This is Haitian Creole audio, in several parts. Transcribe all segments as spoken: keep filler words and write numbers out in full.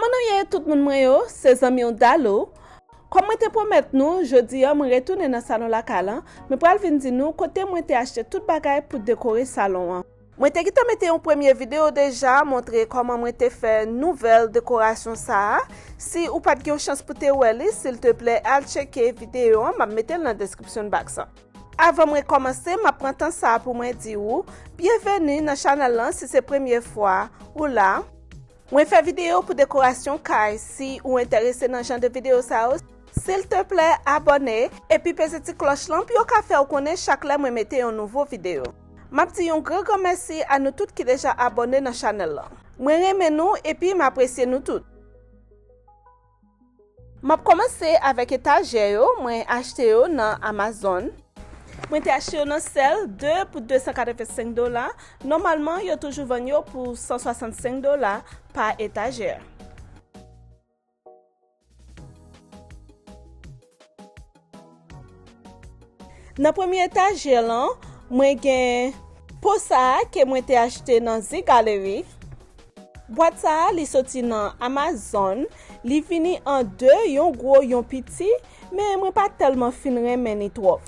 Kòman nou ye tout moun mwen yo? Se zanmi w Dalou. Kòm mwen te pwomèt nou, jodi a mwen retounen nan salon lakay lan, mwen pral vin di nou kote mwen te achte tout bagay pou dekore salon an. Mwen te gentan mete yon premye videyo deja montre kòman mwen te fè nouvèl dekorasyon sa a. Si ou pa t gen yon chans pou te wè li, silteplè al tcheke videyo an, m ap mete l nan description box lan. Avan mwen kòmanse, m ap pran tan sa a pou mwen di ou, byenveni nan chanèl lan si se premye fwa ou la. Mwen fè videyo pou dekorasyon kay, si ou enterese nan jan de videyo sa yo, silteplè abòne, epi peze ti klòch lan pou yo ka fè w konnen chak lè mwen mete yon nouvo videyo. M ap di yon gran gran mèsi a nou tout ki deja abòne nan chanèl lan. Mwen renmen nou epi m apresye nou tout. M ap kòmanse avèk etajè yo, mwen achte yo nan Amazon. Mwen te achte yo nan sèl, de pou de san katrevensenk dola. Nòmalman, yo toujou vann yo pou san swasannsenk dola pa etajè. Nan premye etajè lan, mwen gen po sa a ke mwen te achte nan Zi Gallery. Bwat sa a, li soti nan Amazon. Li vini an de, yon gwo, yon piti, men mwen pa tèlman fin renmen ni twòp.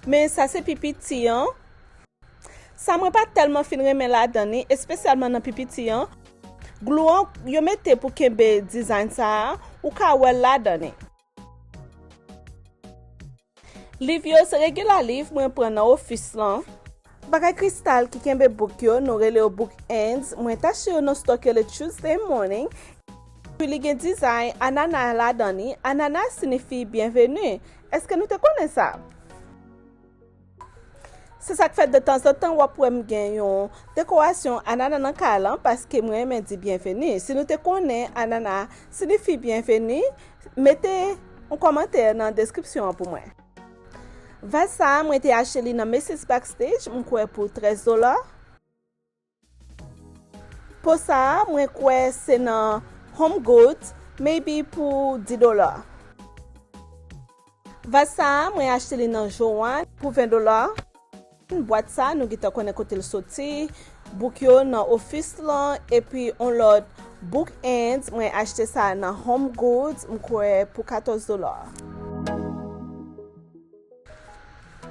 Men sa se pi piti an. Sa mwen pa tèlman fin renmen ladan ni, espesyalman nan pi piti an. Glou an yo mete pou kenbe dizayn sa a, ou ka wè l ladan ni. Liv yo se Regular Liv mwen pran nan ofis lan. Bagay kristal ki kenbe bouk yo, nou rele yo book ends, mwen t achte yo nan stòk yo le Tuesday morning. Epi li gen dizayn anana ladan ni. Anana siyifi byenveni. Èske nou te konnen sa? Se sa k fè detanzantan w ap wè m gen yon dekorasyon anana nan kay lan, paske mwen renmen di byenveni. Si nou te konnen anana siyifi byenveni, mete yon kòmantè nan deskripsyon an pou mwen. Vaz sa a, mwen te achte li nan Macy's Backstage, m kwè pou trèz dola. Po sa a, mwen kwè se nan Home Goods, maybe pou dis dola. Vaz sa a, mwen achte li nan Joann pou ven dola. Bwat sa a, nou gentan konnen kote l soti. Bouk yo nan ofis lan, epi on lòt book ends, mwen achte sa a nan Home Goods, m kwè pou katòz dola.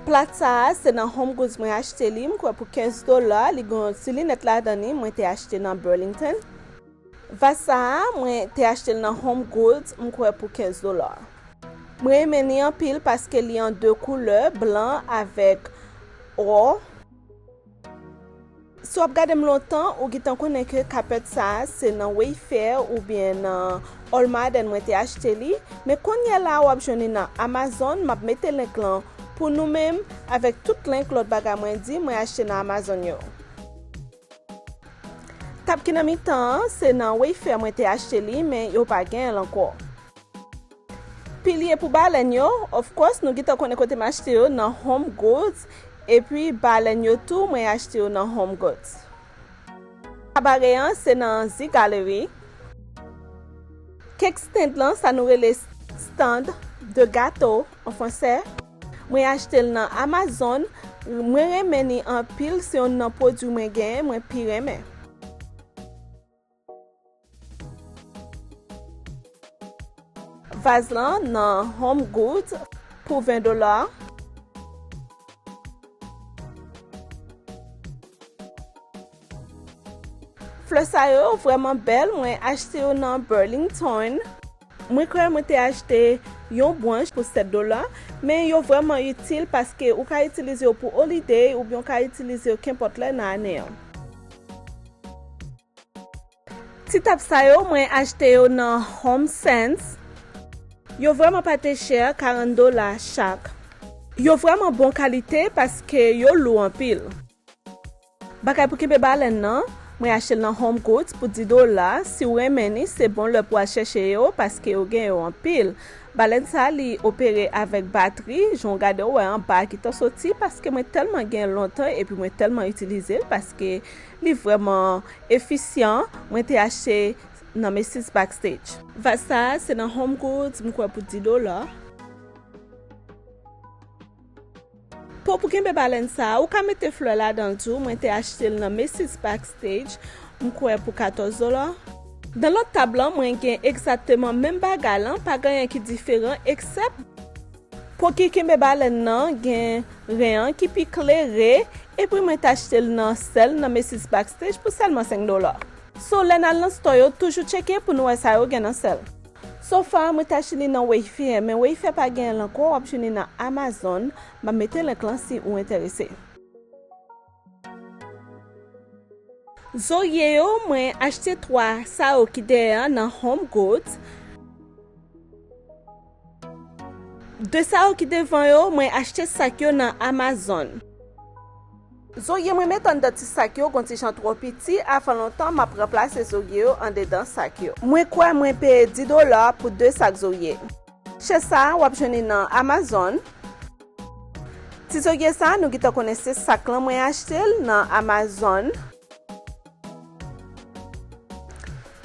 Plat sa a, se nan Home Goods mwen achte li, m kwè pou kenz dola, li gen yon ti linèt ladan li, mwen te achte nan Burlington. Vaz sa a, mwen te achte l nan Home Goods, m kwè pou kenz dola. Mwen renmen li anpil paske li an de koulè, blan avèk wò. Si w ap gade m lontan, ou gentan konnen ke kapèt sa a se nan Wayfair oubyen nan All Modern mwen te achte li, men kounye a la w ap jwenn li nan Amazon, m ap mete link lan pou nou menm, avèk tout link lòt bagay mwen di, mwen achte nan Amazon yo. Tab ki nan mitan an, se nan Wayfair mwen te achte li, men yo pa genyen l ankò. Pilye pou balèn yo, of course, nou gentan konnen kote m achte yo, nan Home Goods, epi balèn yo tou, mwen achte yo nan Home Goods. Kabare an, se nan Zi Gallery. Cake stand lan, sa nou rele stand de gato an fransè. Mwen achte l nan Amazon. Mwen renmen li anpil, se youn nan pwodui mwen genyen, mwen pi renmen. Vaz lan nan Home Goods pou ven dola. Flè sa yo vrèman bèl, mwen achte yo nan Burlington. Mwen kwè mwen te achte yon branch pou sèt dola, men yo vrèman itil paske ou ka itilize yo pou holiday oubyen ou ka itilize yo kenpòt lè nan ane an. Ti tab sa yo, mwen achte yo nan Home Sense. Yo vrèman pa te chè, karant dola chak. Yo vrèman bon kalite paske yo lou anpil. Bagay pou kenbe balèn nan, mwen achte l nan Home Goods pou dis dola. Si w renmen li, se bon lè pou w al chèche yo paske yo gen yo anpil. Balèn sa a, li opere avèk batri, jan w gade w wè anba a gentan soti, paske mwen tèlman gen l lontan epi mwen tèlman itilize l, paske li vrèman efisyan, mwen te achte nan Macy's Backstage. Vaz sa a, se nan Home Goods, m kwè pou dis dola. Po pou kenbe balèn sa a, ou ka mete flè ladan l tou, mwen te achte l nan Macy's Backstage, m kwè pou katòz dola. Nan lòt tab lan, mwen gen egzakteman menm bagay lan, pa gen anyen ki diferan, eksèp po ki kenbe balèn nan, gen ren an ki pi klere, epi mwen t achte l nan sèl nan Macy's Backstage pou sèlman senk dola. So, lè n al nan store yo, toujou tcheke pou nou wè sa yo gen nan sèl. So far, mwen t achte li nan Wayfair, men Wayfair pa genyen l ankò, w ap jwenn li nan Amazon. M ap mete link lan si ou enterese. Zorye yo, mwen achte twa sa yo ki dèyè a nan Home Goods. De sa yo ki devan yo, mwen achte sak yo nan Amazon. Zorye mwen met anndan ti sak yo gon ti jan twò piti, avan lontan m ap ranplase zorye yo andedan sak yo. Mwen kwè mwen peye dis dola pou de sak zorye. Chè sa a, w ap jwenn li nan Amazon. Ti zorye sa a, nou gentan konnen se sak lan mwen achte l nan Amazon.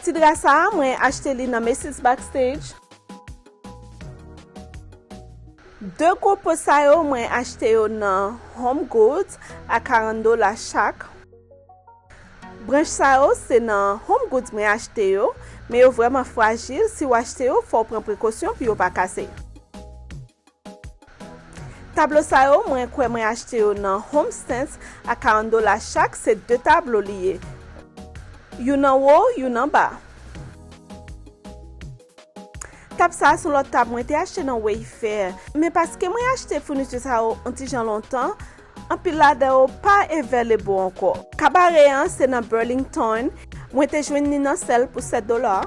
Ti dra sa a, mwen achte li nan Macy's Backstage. De gwo po sa yo, mwen achte yo nan Home Goods a karant dola chak. Branch sa yo, se nan Home Goods mwen achte yo, men yo vrèman frajil, si w achte yo, fò w pran prekosyon pou yo pa kase. Tablo sa yo, mwen kwè mwen achte yo nan Home Sense a karant dola chak, se de tablo li ye. Youn anwo, youn anba. Tab sa a se yon lòt tab mwen te achte nan Wayfair, men paske mwen achte founiti sa yo yon ti jan lontan, anpil ladan yo pa available ankò. Kabare an se nan Burlington, mwen te jwenn li nan sèl pou sèt dola.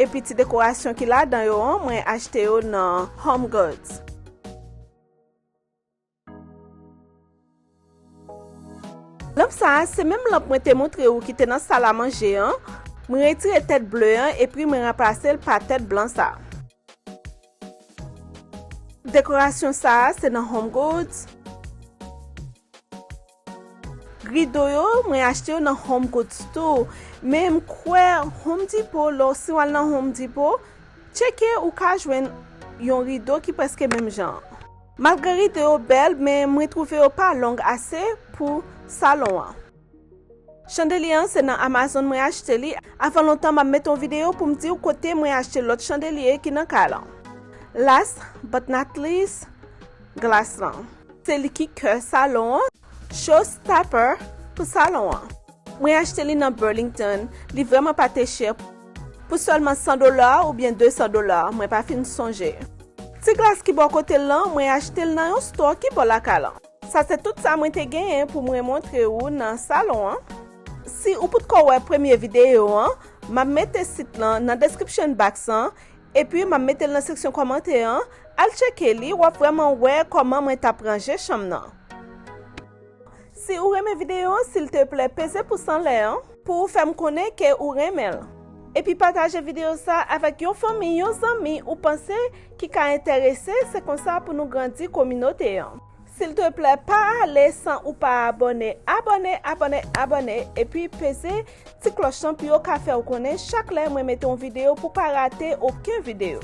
Epi ti dekorasyon ki ladan yo an, mwen achte yo nan Home Goods. Lanp sa a, se menm lanp mwen te montre ou ki te nan sal a manje an. Mwen retire tèt ble an, epi mwen ranplase l pa tèt blan sa a. Dekorasyon sa a, se nan Home Goods. Rido yo, mwen achte yo nan Home Goods tou. Men m kwè Home Depot, lè w si w al nan Home Depot, tcheke ou ka jwenn yon rido ki prèske menm jan an. Malgre rido yo bèl, men mwen twouve yo pa long ase pou salon an. Chandelye an se nan Amazon mwen achte li. Avan lontan, m ap mete yon videyo pou m di w kote mwen achte lòt chandelye ki nan kay lan. Last but not least, glas lan. Se li ki kè salon an, showstopper pou salon an. Mwen achte li nan Burlington, li vrèman pa te chè. Pou sèlman san dola oubyen de san dola, mwen pa fin sonje. Ti glas ki bò kote l lan, mwen achte l nan yon store ki bò lakay lan. Sa se tout sa mwen te genyen pou mwen montre ou nan salon an. Si ou potko wè premye videyo an, m ap mete sit lan nan description box lan, epi m ap mete l nan seksyon kòmantè an, al tcheke li, w ap vrèman wè kòman mwen t ap ranje chanm nan. Si ou renmen videyo an, silteplè peze pous anlè an pou w fè m konnen ke ou renmen l. Epi pataje videyo sa avèk yon fanmi, yon zanmi ou panse ki ka enterese, se konsa pou nou grandi kominote an. Silteplè pa ale san ou pa abòne. Abòne, abòne, abòne, epi peze ti klòch lan pou yo ka fè w konnen chak lè mwen mete yon videyo pou w pa rate okenn videyo.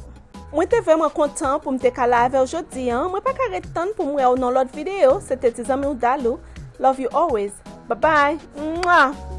Mwen te vrèman kontan pou m te ka la avè w jodi an. Mwen pa ka ret tann pou m wè w nan lòt videyo. Se te ti zanmi w Dalou. Love you always. Bye bye. Mwa!